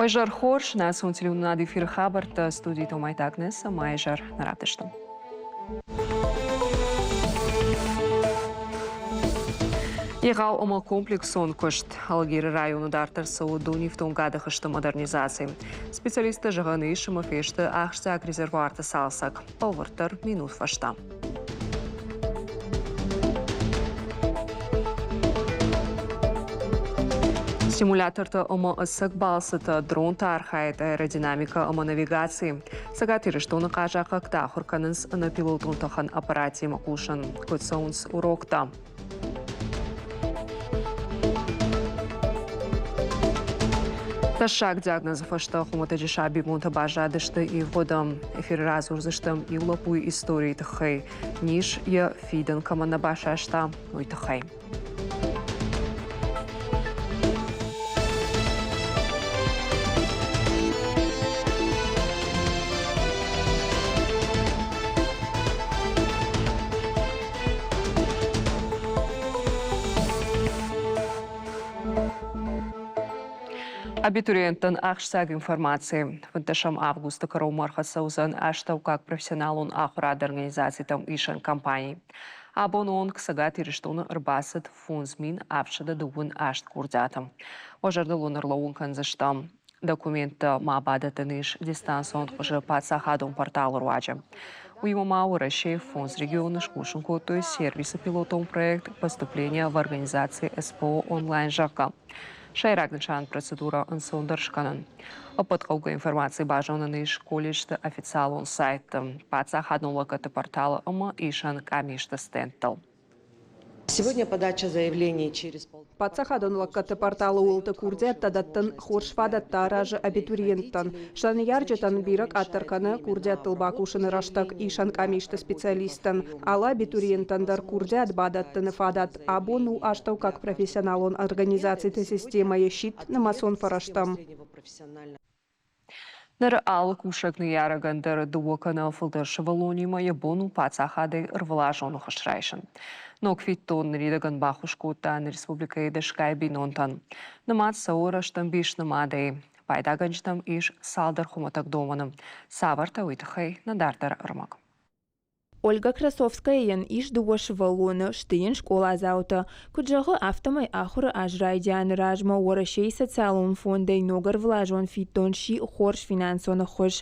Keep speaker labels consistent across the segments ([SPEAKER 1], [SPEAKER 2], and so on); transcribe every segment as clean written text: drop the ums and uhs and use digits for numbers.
[SPEAKER 1] Уӕ изӕр хорз, национ телеуынынады эфиры хабӕрттӕ студийы Томайты Агнесса ма изӕр нӕ равдыстам. Егъау ӕмӕ комплексон куыст Алагиры районы дарддӕр цӕуы донифтонгады хызты модернизаци. Специалисттӕ зӕгъӕн ис, ӕмӕ фесты ахсджиаг резервуарты цалцӕг. Бӕлвырддӕр минут фӕстӕ. Симулятортӕ ӕмӕ ӕцӕг балцытӕ, дронты архайд, аэродинамикӕ ӕмӕ навигаци. Цӕгат Ирыстоны хъазахъхъӕгтӕ ахуыр кӕнынц ӕнӕпилотон тӕхӕн аппаратимӕ кусын. Куыд цӕуынц уроктӕ? Тӕссаг диагнозы фӕстӕ хуымӕтӕджы сабибонтӕ баззадысты ивгъуыды. Эфиры радзурдзыстӕм иу лӕппуйы историйы тыххӕй. Низ йӕ фидӕн кӕмӕн нӕ басаста, уый тыххӕй. Абитуриенттӕн ахсджиаг информаци. 15 августы кӕронмӕ ӕрхӕццӕ астӕуккаг профессионалон ахуырады организацитӕм исӕн кампани. Абоны онг Цӕгат Ирыстоны ӕрбацыд 5728 курдиаты. Уӕ зӕрдыл уын ӕрлӕууын кӕндзыстӕм, Документтӕ ма бадӕттӕн ис дистанцион хуызы паддзахадон порталы руаджы. Уыимӕ ма Уӕрӕсейы фондз регионы скусын кодтой сервисы пилотон проект «Поступление в организации СПО онлайн», зӕгъгӕ. Сӕйраг нысан процедурӕ ӕнцондӕр скӕнын. Ӕппӕт хъӕугӕ информаци базонӕн ис колледжты официалон сайтты, паддзахадон лӕггӕдты порталы ӕмӕ исӕн къамисты стендтыл.
[SPEAKER 2] Сегодня подача заявлений через
[SPEAKER 3] Паддзахадон лӕггӕдты порталы уылты курдиӕттӕ дӕттын хорз фадӕттӕ аразы абитуриенттӕн. Сӕ ныййарджытӕн бирӕ къаддӕр кӕны курдиӕттыл бакусыны рӕстӕг исӕн къамисты специалисттӕн. Алы абитуриентӕн дӕр курдиат бадӕттыны фадат абон у астӕуккаг профессионалон организациты системӕйы сидт нымӕцон фӕрӕзтӕм.
[SPEAKER 1] Ныр алы кусӕг ныййарӕгӕн дӕр дыууӕ кӕнӕ фылдӕр сывӕллонимӕ йӕ бон у паддзахадӕй ӕрвылазон ӕххуыс райсын. Ног фиддон ныридӕгӕн баххуыс кодта нӕ республикӕйы дӕсгай бинонтӕн. Нымад цӕуы рӕстӕмбис нымадӕй. Пайдагӕнджытӕм ис цалдӕр хуымӕтӕг домӕны. Цавӕртӕ, уый тыххӕй нӕ дарддӕры ӕрмӕг.
[SPEAKER 4] Ольга Красовскаяйӕн ис дыууӕ сывӕллоны, сты йын скъоладзаутӕ. Куыд зӕгъы, афтӕмӕй ахуыры аз райдианы размӕ Уӕрӕсейы социалон фондӕй ног ӕрвылазон фиддон сси хорз финансон ӕххуыс.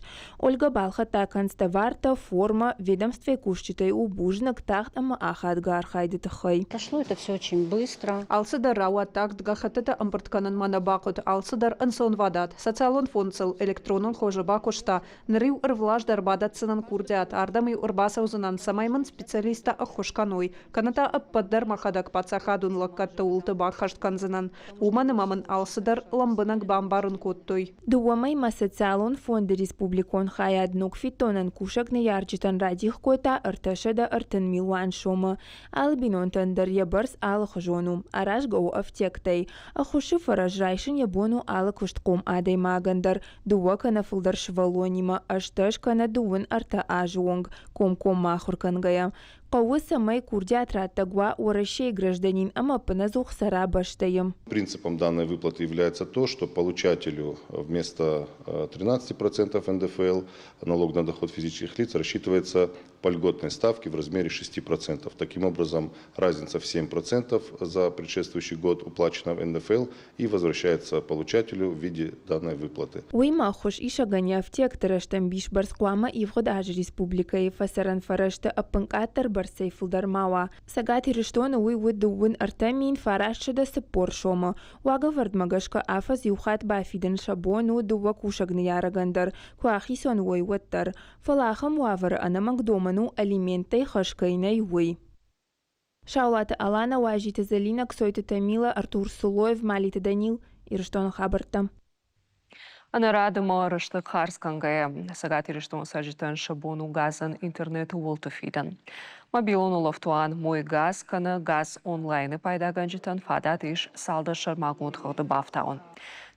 [SPEAKER 4] Ольга балхӕдта канцтовартӕ, формӕ, ведомствӕйы кусджытӕй у бузныг тагъд ӕмӕ ахадгӕ архайды тыххӕй.
[SPEAKER 5] Прошло это все очень быстро.
[SPEAKER 3] Алцыдӕр рауад тагъд, гӕххӕттытӕ ӕмбырд кӕнынмӕ нӕ бахъуыд, алцыдӕр ӕнцонвадат. Социалон фонд сыл электронон хуызы бакуыста, Ныр-иу ӕрвылаз дӕр бадӕтдзынӕн курдиат, ардӕм-иу ӕрбацӕудзынӕн, цӕмӕй мын специалисттӕ ӕххуыс кӕной, кӕнӕ та ӕппӕт дӕр мӕхӕдӕг паддзахадон лӕггӕдты уылты баххӕст кӕндзынӕн, уымӕн ӕмӕ мын алцыдӕр лӕмбынӕг бамбарын кодтой.
[SPEAKER 4] Дыууӕ мӕймӕ Социалон фонды республикон хайад ног фиддонӕн кусӕг ныййарджытӕн радих кодта 330 милуан сомы. Алы бинонтӕн дӕр йӕ бӕрц алыхуызон у, аразгӕ у ӕфтиӕгтӕй. Ӕххуысы фӕрӕз райсын йӕ бон у алы куыстхъом адӕймагӕн дӕр, дыууӕ кӕнӕ фылдӕр сывӕллонимӕ 18 кӕнӕ 33 азы онг комкоммӕ ахуыр кӕнгӕйӕ. Хъӕуы, цӕмӕй курдиат раттӕг уа Уӕрӕсейы гражданин ӕмӕ ӕппынӕдзух цӕра бӕстӕйы.
[SPEAKER 6] Принципом данной выплаты является то, что получателю вместо 13% НДФЛ налог на доход физических лиц рассчитывается по льготной ставке в размере 6%. Таким образом, разница в 7% за предшествующий год уплаченного НДФЛ и возвращается получателю в виде данной выплаты.
[SPEAKER 4] Уый ма ӕххуыс исӕгӕн йӕ ӕфтиӕгты рӕстӕмбис бӕрц хъуамӕ ивгъуыд азы республикӕйы фӕцӕрӕн фӕрӕзты ӕппынкъаддӕр бӕрцӕй фылдӕр ма уа. Цӕгат Ирыстоны уый уыд 33 940 сомы. Уагӕвӕрдмӕ гӕсгӕ афӕдз иу хатт бафидын сӕ бон у дыууӕ кусӕг ныййарӕгӕн дӕр, куы ахицӕн уой, уӕддӕр. Фӕлӕ ахӕм уавӕры ӕнӕмӕнг домӕн у алименттӕй хӕс кӕй нӕй, уый. Саулаты Алана, Уазиты Зӕлинӕ, Кцойты Тамила, Артур Сулоев, Малиты Данил, Ирыстоны хабӕрттӕ.
[SPEAKER 1] Ӕнӕрады ма рӕстӕг хардз кӕнгӕйӕ, Цӕгат Ирыстоны цӕрджытӕн сӕ бон у газӕн интернеты уылты фидын. Мобилон улӕфтуан Мой газ кӕнӕ Газ онлайн-ы пайдагӕнджытӕн фадат ис цалдӕр сӕрмагонд хыгъды бафтауын.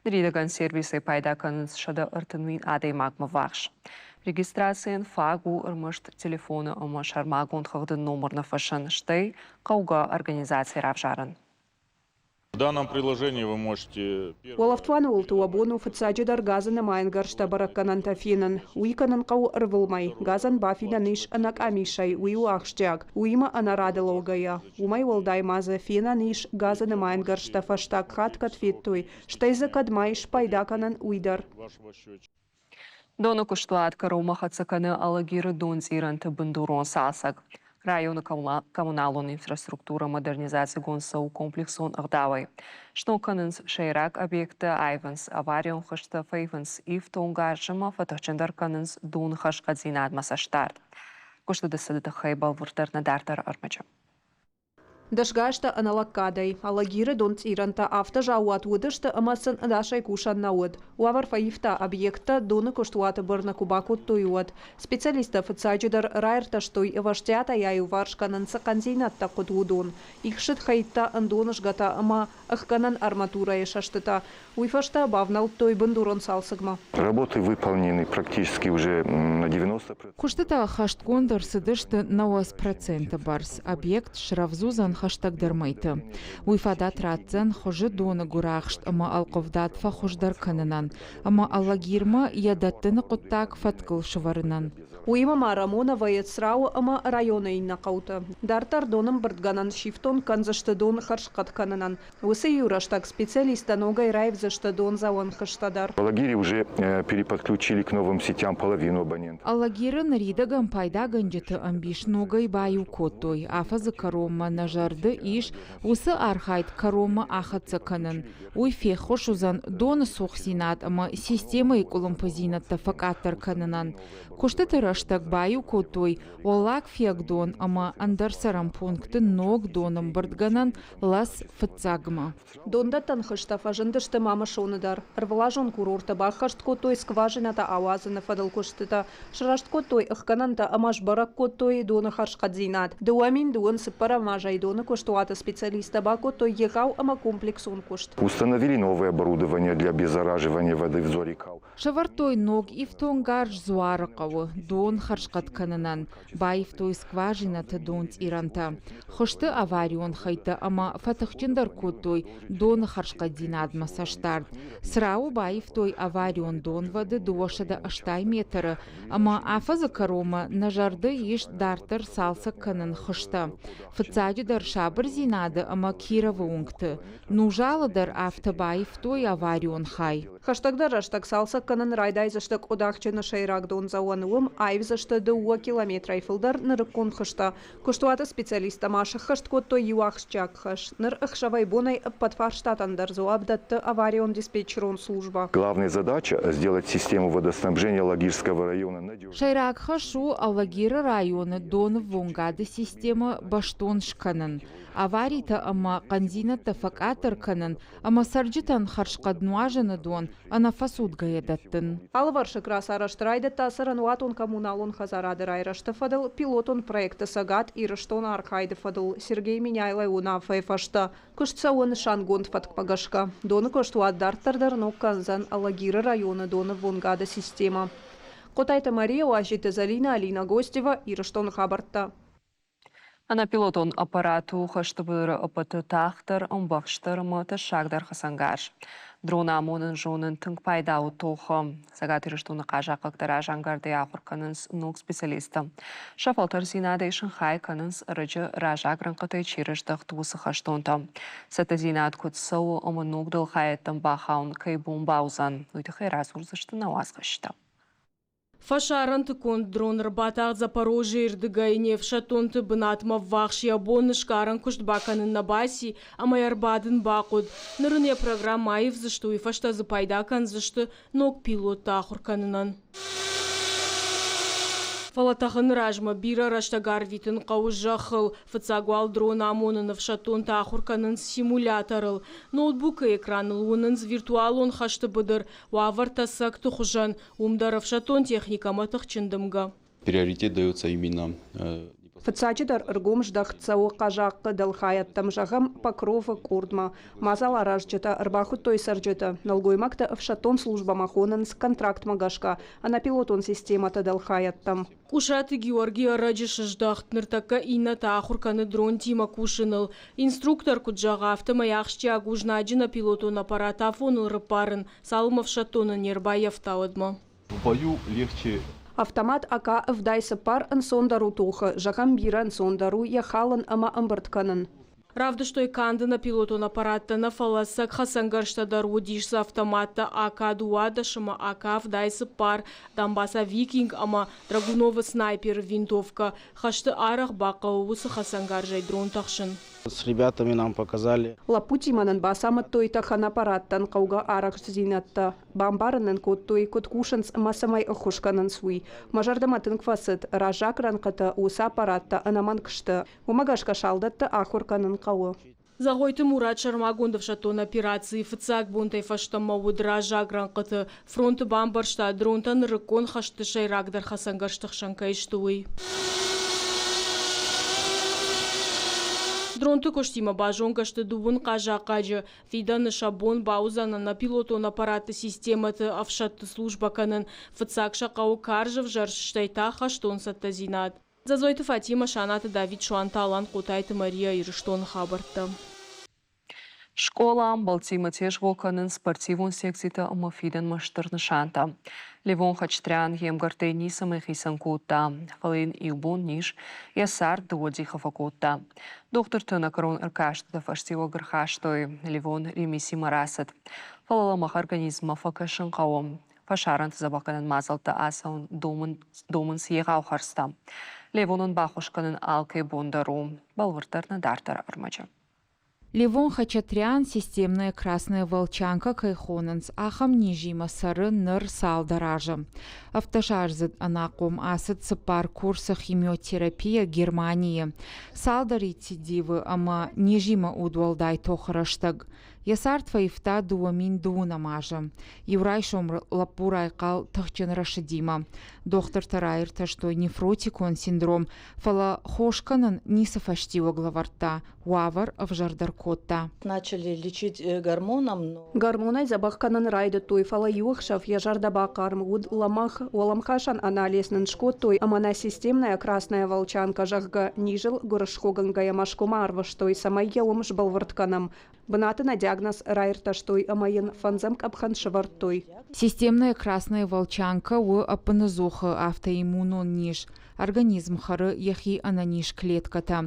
[SPEAKER 1] Ныридӕгӕн сервисӕй пайда кӕнынц 130 000 адӕймагмӕ ввахс. Регистрацийӕн фаг у ӕрмӕст телефоны ӕмӕ сӕрмагонд хыгъды номыр ныффыссын, стӕй хъӕугӕ организаци равзарын.
[SPEAKER 7] В данном приложении вы можете...
[SPEAKER 3] Уӕлӕфтуаны уылты уӕ бон у фыццаджыдӕр газы нымайӕнгӕрзтӕ бӕрӕггӕнӕнтӕ фенын. Уый кӕнын хъӕуы ӕрвылмӕй. Газӕн бафидӕн ис ӕнӕ къамисӕй, уый у ахсджиаг. Уыимӕ ӕнӕрады лӕугӕйӕ. Уымӕй уӕлдай ма дзы фенӕн ис газы нымайӕнгӕрзтӕ фӕстаг хатт кӕд федтой, стӕй дзы кӕд ма ис спайда кӕнӕн, уый дӕр.
[SPEAKER 1] Доны куыстуат кӕронмӕ хӕццӕ кӕны Алагиры донцъирӕнты бындурон цалцӕг. Районы коммуналон инфраструктурӕ модернизацигонд цӕуы комплексон ӕгъдауӕй. Сног кӕнынц сӕйраг объекттӕ, аивынц аварион хызтӕ, фӕивынц ифтонгарз ӕмӕ фӕтыхджындӕр кӕнынц доны хӕрзхъӕддзинадмӕ цӕстдард. Куыстыты цыды тыххӕй бӕлвырддӕр нӕ дарддӕры ӕрмӕджы.
[SPEAKER 3] Дӕсгай азтӕ ӕнӕлӕггадӕй Алагиры донцъирӕнтӕ афтӕ заууат уыдысты ӕмӕ сын ӕдасӕй кусӕн нӕ уыд. Уавӕр фӕивта, объекттӕ доны куыстуаты бӕрны куы бакодтой, уӕд. Специалисттӕ фыццаджыдӕр раиртӕстой, ӕвӕстиатӕй аиуварс кӕнын цы хъӕндзинӕдтӕ хъуыд, уыдон. Ихсыд хӕйттӕ, ӕндонызгӕтӕ ӕмӕ ӕхгӕнӕн арматурӕйы сӕстытӕ. Уый фӕстӕ бавнӕлдтой бындурон цалцӕгмӕ.
[SPEAKER 8] Работы выполнены практически уже на 90%.
[SPEAKER 9] Куыстытӕ ӕххӕстгонд ӕрцыдысты 90% бӕрц. Объект срӕвдз уыдзӕн хӕстӕгдӕр мӕйты. Уый фадат ратдзӕн хуызы доны гуырахст ӕмӕ ӕлхъывдад фӕхуыздӕр кӕнынӕн ӕмӕ Алагирмӕ йӕ дӕттыны хъуыддаг фӕткыл сӕвӕрынӕн.
[SPEAKER 3] Уыимӕ ма Рамоновайы, Црауы ӕмӕ районы иннӕ хъӕуты. Дарддӕр донӕмбырдгӕнӕн сифтонг кӕндзысты дон хӕрзхъӕд кӕнынӕн. Уыцы иу рӕстӕг специалисттӕ ногӕй раивдзысты дондзӕуӕн хызтӕ дӕр.
[SPEAKER 8] В Алагире уже переподключили к новым сетям половину абонентов.
[SPEAKER 9] Алагиры ныридӕгӕн пайдагӕнджыты ӕмбис ногӕй баиу кодтой. Афӕдзы кӕронмӕ нӕ зӕрды ис уыцы архайд кӕронмӕ ахӕццӕ кӕнын. Уый феххуыс уыдзӕн доны цухдзинад ӕмӕ системӕйы къуылымпыдзинӕдтӕ фӕкъаддӕр кӕнынӕн. Куыстыты рӕстӕг баиу кодтой Уӕллаг Фиагдон ӕмӕ ӕндӕр цӕрӕн пункты ног донӕмбырдгӕнӕн лас фыццагмӕ.
[SPEAKER 3] Дондӕттӕн хызтӕ фӕзындысты Мамысоны дӕр. Ӕрвылазон курорттӕ баххӕст кодтой скважинӕтӕ ауадзыны фӕдыл куыстытӕ, сраст кодтой ӕхгӕнӕнтӕ ӕмӕ сбӕрӕг кодтой доны хӕрзхъӕддзинад. 2000 цыппӕрӕм азӕй доны куыстуаты специалисттӕ бакодтой егъау ӕмӕ комплексон куыст.
[SPEAKER 8] Установили новое оборудование для обеззараживания воды в Зорикау.
[SPEAKER 9] Сӕвӕрдтой ног ифтонггарз Дзуары хъӕуы дон хӕрзхъӕд кӕнынӕн, баивтой скважинӕты донцъирӕнтӕ, хызты аварион хӕйттӕ ӕмӕ фӕтыхджындӕр кодтой доны хӕрзхъӕддзинадмӕ цӕстдард. Црауы баивтой аварион донвӕды 280 метры ӕмӕ афӕдзы кӕронмӕ нӕ зӕрды ис дарддӕр цалцӕг кӕнын хызтӕ. Фыццаджыдӕр Сабырдзинады ӕмӕ Кировы уынгты. Нузалы дӕр афтӕ баивтой аварион хай.
[SPEAKER 3] Хӕстӕгдӕр рӕстӕг цалцӕг кӕнын райдайдзысты Къодахджыны сӕйраг дондзӕуӕн. Уым аивдзысты дыууӕ километрӕй фылдӕр нырыккон хызтӕ. Куыстуаты специалисттӕ ма сӕххӕст кодтой иу ахсджиаг хӕс. Ныр ӕхсӕвӕй-бонӕй ӕппӕт фарстатӕн дӕр дзуапп дӕтты аварион-диспетчерон службӕ.
[SPEAKER 8] Главная задача – сделать систему водоснабжения Алагирского района надежной.
[SPEAKER 9] Сӕйраг хӕс у Алагиры районы доныввонгады системӕ бӕстон скӕнын, аваритӕ ӕмӕ хъӕндзинӕдтӕ фӕкъаддӕр кӕнын ӕмӕ цӕрджытӕн хӕрзхъӕд нуазыны дон ӕнӕфӕцудгӕйӕ дӕттын.
[SPEAKER 3] Алывӕрсыг рацарӕзт райдыдта цӕрӕнуатон-коммуналон хӕдзарады райрӕзты фӕдыл пилотон проекты Цӕгат Ирыстоны архайды фӕдыл Сергей Меняйлойы уынаффӕйы фӕстӕ. Куыст цӕуы нысангонд фӕткмӕ гӕсгӕ. Доны куыстуат дарддӕр дӕр ног кӕндзӕн Алагиры районы доныввонгады системӕ. Хъотайты Мария, Уазиты Зӕлинӕ, Алина Гостева, Ирыстоны хабӕрттӕ.
[SPEAKER 1] Ӕнӕпилотон аппарат у хӕсты быдыры ӕппӕты тагъддӕр, ӕмбӕхстдӕр ӕмӕ тӕссагдӕр хӕцӕнгарз. Дрон амонын зонын тынг пайда у тохы. Цӕгат Ирыстоны хъазахъхъӕгтӕ разӕнгардӕй ахуыр кӕнынц ног специалисттӕ. Сӕ фӕлтӕрдзинадӕй сын хай кӕнынц ӕрӕджы раззаг рӕнхъытӕй чи рыздӕхт, уыцы хӕстонтӕ. Цӕттӕдзинад куыд цӕуы ӕмӕ ног дӕлхайӕдтӕм бахауын кӕй бон бауыдзӕн, уый тыххӕй радзурдзысты нӕ уацхӕсджытӕ.
[SPEAKER 10] Фӕсарӕнты конд дрон ӕрбатагъд Запорожьейы рдыгӕй не фсӕддонты бынатмӕ ввахс йӕ бон сгарӕн куыст бакӕнын нӕ баци ӕмӕ йӕ ӕрбадын бахъуыд. Ныр ын йӕ программӕ аивдзысты, уый фӕстӕ дзы пайда кӕндзысты ног пилоттӕ ахуыр кӕнынӕн. Фӕлӕ тӕхыны размӕ бирӕ рӕстӕг арвитын хъӕуы зӕххыл. Фыццаг уал дрон амонын ӕфсӕддонтӕ ахуыр кӕнынц симуляторыл. Ноутбукы экраныл уынынц виртуалон хӕсты быдыр, уавӕртӕ цӕгты хуызӕн, Уым дӕр ӕфсӕддон техникӕ ӕмӕ тыхджын дымгӕ.
[SPEAKER 11] Приоритет дается именно.
[SPEAKER 3] Фыццаджыдӕр ӕргом здӕхт цӕуы хъазахъхъы дӕлхайӕдтӕм, зӕгъӕм, Покровы къордмӕ. Мадзал аразджытӕ ӕрбахуыдтой цӕрджыты. Нӕлгоймӕгтӕ ӕфсӕддон службӕмӕ хонынц контрактмӕ гӕсгӕ ӕнӕпилотон системӕты дӕлхайӕдтӕм.
[SPEAKER 10] Къусраты Георги ӕрӕджы сыздӕхт, ныртӕккӕ иннӕтӕ ахуыр кӕны дронтимӕ кусыныл. Инструктор куыд зӕгъы, афтӕмӕй ахсджиаг у знаджы ӕнӕпилотон аппарат афоныл рыппарын, цалынмӕ ӕфсӕддоны не рбаййӕфта, уӕдмӕ.
[SPEAKER 11] В бою легче
[SPEAKER 3] Автомат АК-74 ӕнцондӕр у тохы, зӕгъӕм, бирӕ ӕнцондӕр у йӕ халын ӕмӕ ӕмбырд кӕнын.
[SPEAKER 10] Равдыстой канд ӕнӕпилотон аппараттӕ нӕ, фӕлӕ сӕ хӕцӕнгӕрзтӕ дӕр уыдис сӕ автоматтӕ АК-12 ӕмӕ АК-74, дамбаца «Викинг» ӕмӕ Драгуновы снайперы винтовкӕ. Хӕсты арӕх бахъӕуы уыцы хӕцӕнгарзӕй дронтӕ хсын.
[SPEAKER 12] С ребятами нам показали.
[SPEAKER 3] Лӕппутимӕ нын бацамыдтой тӕхӕн аппараттӕн хъӕугӕ арӕхстдзинӕдтӕ. Бамбарын нын кодтой, куыд кусынц ӕмӕ цӕмӕй ӕххуыс кӕнынц, уый. Мӕ зӕрдӕмӕ тынг фӕцыд, раззаг рӕнхъытӕ уыцы аппараттӕ ӕнӕмӕнг сты. Уымӕ гӕсгӕ салдӕтты ахуыр кӕнын хъӕуы.
[SPEAKER 10] Зӕгъойты Мурат сӕрмагонд ӕфсӕддон операцийы фыццаг бонтӕй фӕстӕмӕ уыд раззаг рӕнхъыты. Фронты бамбӕрста, дронтӕ нырыккон хӕсты сӕйрагдӕр хӕцӕнгӕрзты хсӕн кӕй сты, уый. Дронты куыстимӕ базонгӕ сты дыууын хъазахъхъаджы. Фидӕны сӕ бон бауыдзӕн ӕнӕпилотон аппаратты системӕты ӕфсӕдты службӕ кӕнын. Фыццаг сӕ хъӕуы карз ӕвзӕрст, стӕй та хӕстон цӕттӕдзинад. Дзӕдзойты Фатимӕ, Санаты Давид, Суанты Алан, Хъотайты Мария, Ирыстоны хабӕрттӕ.
[SPEAKER 1] Скъола ӕмбӕлттимӕ тезгъо кӕнынц спортивон секцитӕ ӕмӕ фидӕнмӕ стыр нысантӕ. Левон Хачатрян йе мгӕрттӕй ницӕмӕй хицӕн кодта, фӕлӕ йын иу бон низ йӕ цард дыууӕ дихы фӕкодта. Дохтырты ӕнӕкӕрон ӕркастыты фӕстиуӕг ӕрхастой, Левон ремиссимӕ рацыд. Фӕлӕ лӕмӕгъ организммӕ фӕкӕсын хъӕуы. Фӕсарӕнты дзӕбӕхгӕнӕн мадзӕлттӕ ацӕуын домынц егъау хӕрдзтӕ. Левонӕн баххуыс кӕнын алкӕй бон дӕр у, бӕлвырддӕр нӕ дарддӕры ӕрмӕджы.
[SPEAKER 9] Левон Хачатрян системная красная волчанка кӕй хонынц, ахӕм низимӕ цӕры ныр цалдӕр азы. Ӕвддӕсаздзыд ӕнахъом ацыд цыппар курсы химиотерапийӕ Германийы. Цалдӕр рецидивы ӕмӕ низимӕ удуӕлдай тохы рӕстӕг. Йӕ цард фӕивта 2012 азы. Иу райсом лӕппу райхъал тыхджын рӕсыдимӕ. Дохтыртӕ раиртӕстой нефротикон синдром, фӕлӕ хос кӕнын ницы фӕстиуӕг лӕвӕрдта, уавӕр ӕвзӕрдӕр кодта.
[SPEAKER 13] Начали лечить гормоном, но
[SPEAKER 3] Гормонӕй дзӕбӕх кӕнын райдыдтой, фӕлӕ иу ӕхсӕв йӕ зӕрдӕ бахъарм, уыд лӕмӕгъ, уӕлӕмхасӕн анализ нын скодтой ӕмӕ нӕ системная красная волчанка, зӕгъгӕ, низыл гуырысхогӕнгӕйӕ Мӕскуымӕ арвыстой, цӕмӕй йӕ уым сбӕлвырд кӕнӕм. Бынаты нӕ диагноз раиртӕстой ӕмӕ йын фӕндзӕм къӕпхӕн сӕвӕрдтой.
[SPEAKER 9] Системная красная волчанка у ӕппынӕдзухы автоиммунон низ. Организм хӕры йӕхи ӕнӕниз клеткӕтӕ.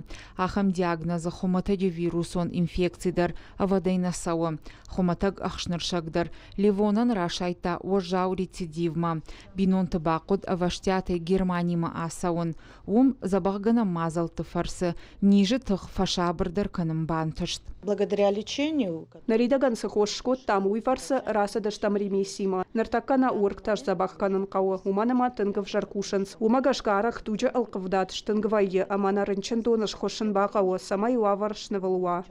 [SPEAKER 9] Ахӕм диагнозы хуымӕтӕджы вирусон инфекци дӕр ӕвӕдӕй нӕ цӕуы. Хуымӕтӕг ӕхснырсӕг дӕр Левонӕн расайдта уӕззау рецидивмӕ. Бинонты бахъуыд ӕвӕстиатӕй Германимӕ ацӕуын. Уым дзӕбӕхгӕнӕн мадзӕлтты фӕрцы низы тых фӕсабырдӕр кӕнын бантыст.
[SPEAKER 13] Благодаря лечению
[SPEAKER 3] Ныридӕгӕн цы хос скодтам, уый фӕрцы рацыдыстӕм ремиссимӕ. Ныртӕккӕ нӕ уыргтӕ сдзӕбӕх кӕнын хъӕуы, уымӕн ӕмӕ тынг ӕвзӕр кусынц. Уымӕ гӕсгӕ арӕх туджы ӕлхъывдад стынг вӕййы ӕмӕ нӕ рынчындоны схуыссын бахъӕуы, цӕмӕй уавӕр снывыл уа.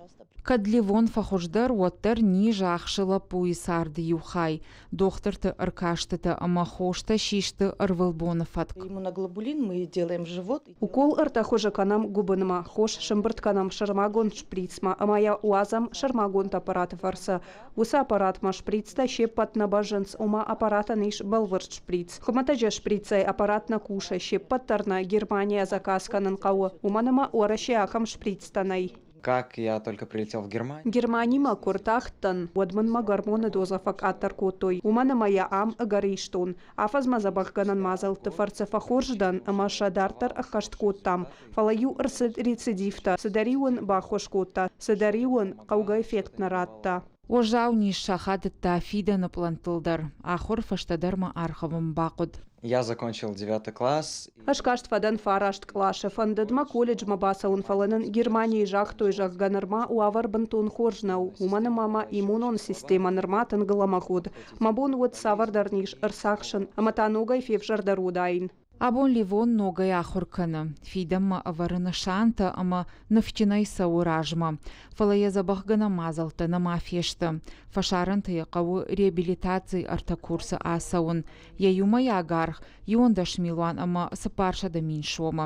[SPEAKER 9] Кӕд Левон фӕхуыздӕр, уӕддӕр низ ахсы лӕппуйы царды иу хай. Дохтырты ӕркастытӕ ӕмӕ хостӕ систы ӕрвылбоны фӕтк.
[SPEAKER 13] Иммуноглобулин мы делаем в живот.
[SPEAKER 3] Укол ӕртӕ хуызы кӕнӕм гуыбынмӕ, хос сӕмбырд кӕнӕм сӕрмагонд шприцмӕ ӕмӕ йӕ уадзӕм сӕрмагонд аппараты фӕрцы. Уыцы аппаратмӕ шприцтӕ се ппӕт нӕ бӕззынц, ома аппаратӕн ис бӕлвырд шприц. Хуымӕтӕджы шприцӕй аппарат нӕ кусы, се ппӕт дӕр нӕ Германийӕ заказ кӕнын хъӕуы, уымӕн ӕмӕ Уӕрӕсе ахӕм шприцтӕ нӕй.
[SPEAKER 14] Как я только прилетел в Германию.
[SPEAKER 3] Германимӕ куы ртахтӕн, уӕд мын мӕ гормоны дозӕ фӕкъаддӕр кодтой, уымӕн ӕмӕ йӕ ам ӕгӕр истон. Афӕдзмӕ дзӕбӕхгӕнӕн мадзӕлтты фӕрцы фӕхорз дӕн ӕмӕ сӕ дарддӕр ӕххӕст кодтам. Фӕлӕ-иу ӕрцыд рецидивтӕ, цыдӕр-иу ын баххуыс кодта, цыдӕр-иу ын хъӕугӕ эффект нӕ радта.
[SPEAKER 9] Уӕззау низ сахадыдта фидӕны пълӕнттыл дӕр. Ахуыр фӕстӕдӕрмӕ аргъӕвын бахъуыд.
[SPEAKER 14] Я закончил девятый класс.
[SPEAKER 3] Ӕз каст фӕдӕн фараст къласы, фӕндыд мӕ колледжмӕ бацӕуын, фӕлӕ нын Германийы загътой, зӕгъгӕ, нырма уавӕр бынтон хорз нӕу, уымӕн ӕмӕ мӕ иммунон системӕ нырма тынг лӕмӕгъ уыд. Мӕ бон уыд цавӕрдӕр низ ӕрцахсын ӕмӕ та ногӕй февзӕрдӕр уыдаин.
[SPEAKER 9] Абон Левон ногӕй ахуыр кӕны, фидӕнмӕ ӕвӕры нысантӕ ӕмӕ ныфсджынӕй цӕуы размӕ. Фӕлӕ йӕ дзӕбӕхгӕнӕн мадзӕлттӕ нӕма фесты. Фӕсарӕнты йӕ хъӕуы реабилитацийы ӕртӕ курсы ацӕуын. Йӕ иумӕйаг аргъ 11 милуан ӕмӕ 400 000 сомы.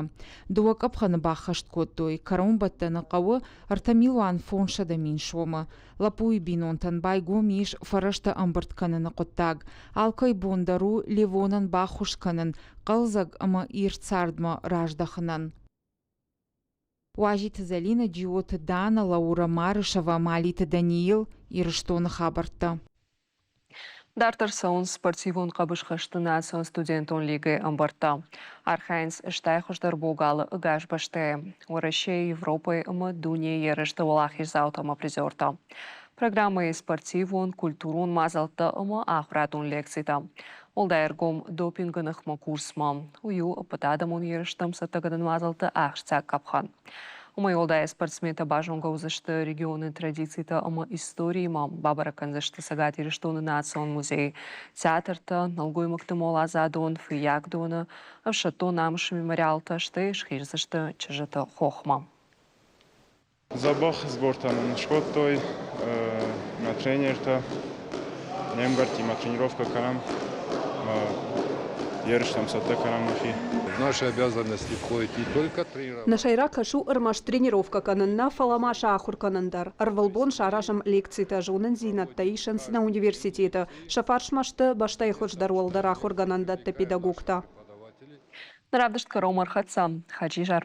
[SPEAKER 9] Дыууӕ къӕпхӕны баххӕст кодтой. Кӕронбӕттӕны хъӕуы 3 500 000 сомы. Лӕппуйы бинонтӕн байгом ис фӕрӕзтӕ ӕмбырд кӕныны хъуыддаг. Алкӕй бон дӕр у Левонӕн баххуыс кӕнын хъӕлдзӕг ӕмӕ ирд цардмӕ раздӕхынӕн. Уазиты Зӕлинӕ, Джиоты Дана, Лаура Марышева, Малиты Даниил, Ирыстоны хабӕрттӕ.
[SPEAKER 1] Дарддӕр цӕуынц спортивон хъӕбысхӕсты национ студентон лигӕйы ӕмбырдтӕ. Архайынц стай хуыздӕр богалы ӕгас бӕстӕйы, Уӕрӕсейы, Европӕйы ӕмӕ дунейы ерысты уӕлахиздзаутӕ ӕмӕ призертӕ. Программӕйы спортивон, культурон мадзӕлттӕ ӕмӕ ахуырадон лекцитӕ. Уӕлдай ӕргом допингы ныхмӕ курсмӕ. Уый у ӕппӕтадӕмон ерыстӕм цӕттӕгӕнӕн мадзӕлтты ахсджиаг къӕпхӕн. Уымӕй уӕлдай спортсментӕ базонгӕ уыдзысты регионы традицитӕ ӕмӕ историимӕ, бабӕрӕг кӕндзысты Цӕгат Ирыстоны национ музейы, театртӕ, нӕлгоймӕгты моладзадон, Фыййагдоны, ӕфсӕддон намысы мемориалтӕ, стӕй схиздзысты чызджыты хохмӕ.
[SPEAKER 15] Дзӕбӕх сбортӕ нын скодтой мӕ тренертӕ. Не мгӕрттимӕ тренировкӕ кӕнӕм, ерыстӕм цӕттӕ кӕнӕм нӕхи.
[SPEAKER 16] В наши обязанности входит не только тренироваться.
[SPEAKER 3] Нӕ сӕйраг хӕс у ӕрмӕст тренировкӕ кӕнын нӕ, фӕлӕ ма сӕ ахуыр кӕнын дӕр. Ӕрвылбон саразӕм лекцитӕ, зонындзинӕдтӕ исынц нӕ университеты. Сӕ фарсмӕ сты бӕстӕйы хуыздӕр уӕлдӕр ахуыргӕнӕндӕтты педагогтӕ.
[SPEAKER 1] Равдыст кӕронмӕ ӕрхӕццӕ. Хаджизӕр.